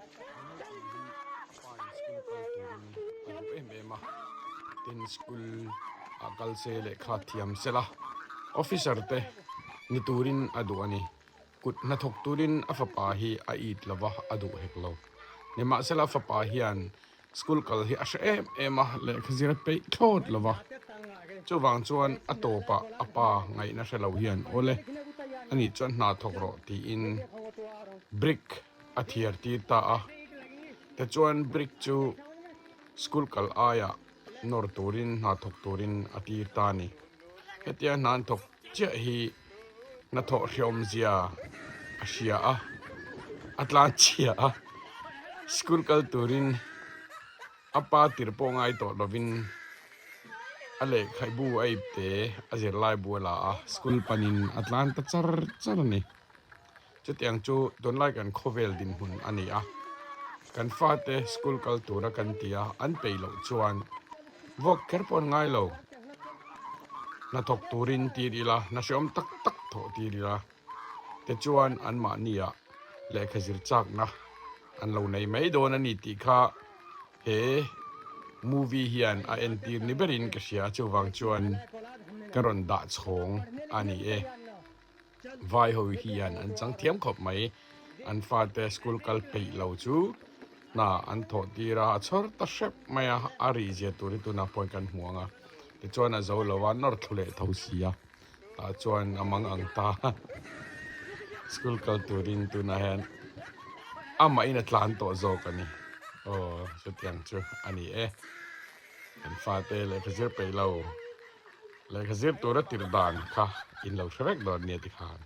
A pa in school kal turin a duh em em a, tin school ah kal se lehkha thiam sela officer te ni turin a duh a ni. Kut hnathawk turin a fapa hi a it lova a duh hek lo. Nimahsela a fapa hian school kal hi a hre em em a, lehkha zir a peih thlawt lova. Chuvang chuan a tawpah a pa ngaihna hre lo hian awle anih chuan hna thawk rawh tiin brick a thiar tir ta a. Tichuan brick chu school kal aiah nawr turin hna thawk turin a tir ta a ni. Hetia hna an thawk chiah hi hnathawh hreawmzia a hria a, a tlan chhia a, school kal turin a pa tir pawh ngai tawh lovin a lehkhabu a ipte a zirlai bu a la a, school panin a tlan ta char char a ni. Chutiang chu tunlai kan khawvel dinhmun a ni a, kan fate school kal tura kan ti a, an peih loh chuan vawk kher pawh an ngai lo. Hnathawk turin tir ila, hna hreawm tak tak thawh tir ila tichuan anmahniah lehkha zir chakna an lo nei mai dawn a ni tih kha he movie hian a entir ni berin ka hria a, chuvang chuan ka rawn dah chhawng a ni e. Vai ho hian an chang thiam khawp mai. An fate school kal peih lo chu hna an thawh tir a, a chhawr ta hrep mai a, a rih zia tur hi tunah pawhin kan hmu ang a. Tichuan a zo lo a, nawr thlu leh tho si a, tah chuan a mang ang ta. School kal turin tunah hian amahin a tlan tawh zawk a ni. Aw chutiang chu a ni e. Kan fate lehkha zir peih lo. Lehkha zir tura tir dan kha in lo hre vek dawn nia tikhan.